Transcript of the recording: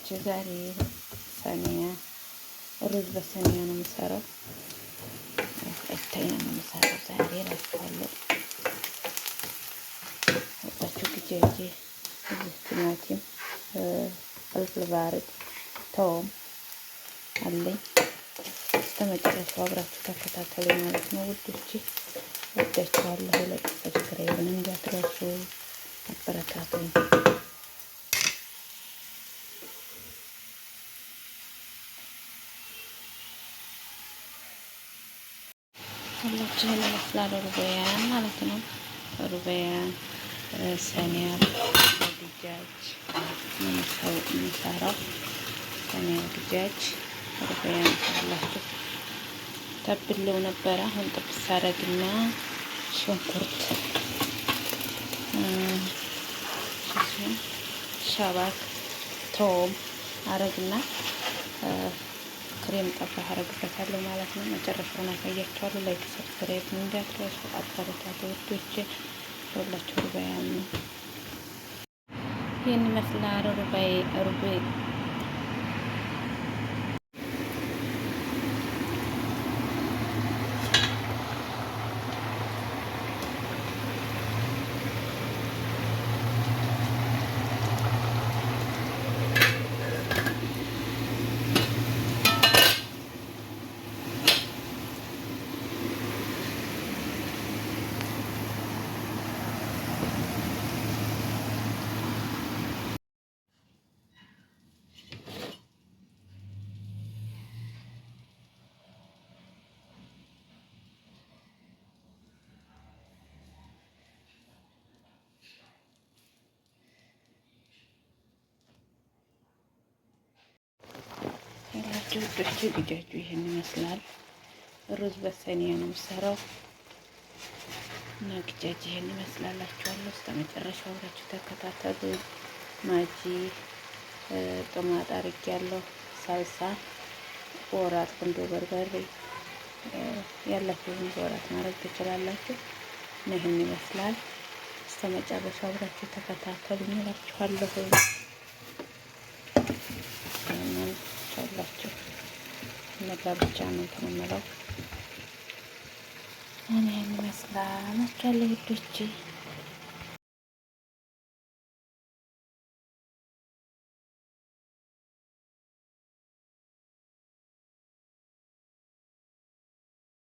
ዛሬ صينية ሩዝ በ صينية ነው የምሰራው። ቀጥተኛ ነው የምሰራው ዛሬ እላችኋለሁ። ወጣችሁ دجاج እዚህ ቲማቲም፣ فلفل بارد፣ ثوم አለኝ። እስከ መጨረሻው አብራችሁ ተከታተሉ ማለት ነው ውዶቼ። ወዳችኋለሁ። Like subscribe ን እንዳትረሱ፣ አበረታቱኝ። ሁላችሁ ይህን ይመስላል ሩበያን ማለት ነው። ሩበያን صينية دجاج የምሰራው صينية دجاج ሩበያን አላችሁ ተብለው ነበረ። አሁን ጥብስ አረግና ሽንኩርት፣ شبت፣ ثوم አረግና ክሬም ጠባህ አረግበታለሁ ማለት ነው። መጨረሻውን አሳያችኋለሁ። Like subscribe እንዳትረሱ፣ አበረታቱ ውዶቼ። ሁላችሁ ሩባያን ነው። ይህን ይመስላል ሩባይ ሩቤ ያላችሁ ውዶቼ دجاج ኡ ይህን ይመስላል። ሩዝ በ صينية ነው የምሰራው እና دجاج ይህን ይመስላላችኋለሁ። እስከ መጨረሻው አብራችሁ ተከታተሉ። ማጂ طماط አድርጌያለሁ፣ ሳልሳ፣ بهارات፣ ቁንዶ በርበሬ ያላችሁን بهارات ማድረግ ትችላላችሁ። እና ይህን ይመስላል። እስከ መጨረሻው አብራችሁ ተከታተሉ እላችኋለሁ። ይህንን ቻላችሁ እነጋ ብቻ ነው እንትን የምለው እኔ ይህን ይመስላል እላችኋለሁ ውዶቼ።